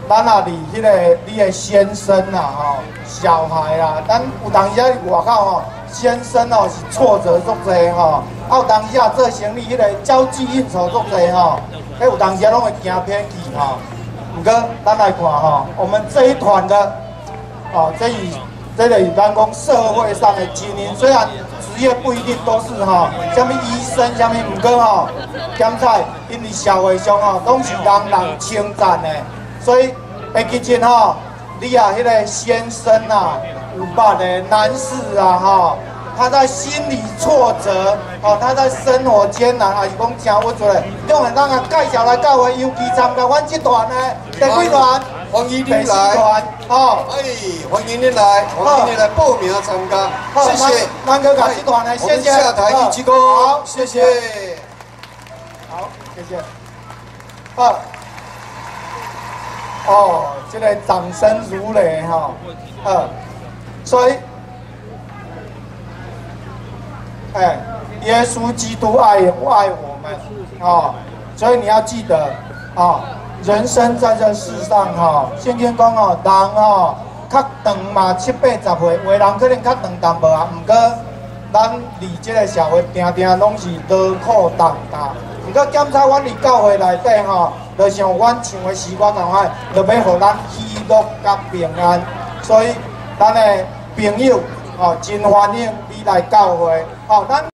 咱若佇彼个你的先生啊吼，小孩啊，咱有當時佇外口吼，先生哦是挫折足濟吼，啊有當時啊做生意彼个交際應酬足濟吼，彼有當時攏會驚偏去吼。毋過咱來看吼，我們這一團的，哦，這個是咱講社會上的精英，雖然職業不一定都是吼，啥物醫生，啥物，毋過吼，檢采𪜶佇社會上吼，攏是人人稱讚的。所以會記得吼，你啊，彼个先生啊，有捌的男士啊，吼，他在心理挫折，哦，他在生活艱難，還是講真鬱卒的，你會當啊介紹來教會，尤其參加阮這團的第幾團？歡迎你第四來，團，哦。哎，歡迎你來，歡迎你來報名參加，謝謝。咱閣共這團的，謝謝。下台一鞠躬，好，謝謝。好，謝謝。好。哦，這個掌聲如雷哈，所以，哎，耶穌基督愛愛我們，哦，所以你要記得，哦，人生在這世上哈，聖經講哦，人哦，較長嘛七八十歲，有的人可能較長淡薄啊，毋過咱佇這個社會定定攏是勞苦擔擔。毋過檢查阮佇教會內底吼，就像阮唱的詩歌仝款，就欲予咱喜樂佮平安。所以，咱的朋友吼，真歡迎你來教會，吼，咱。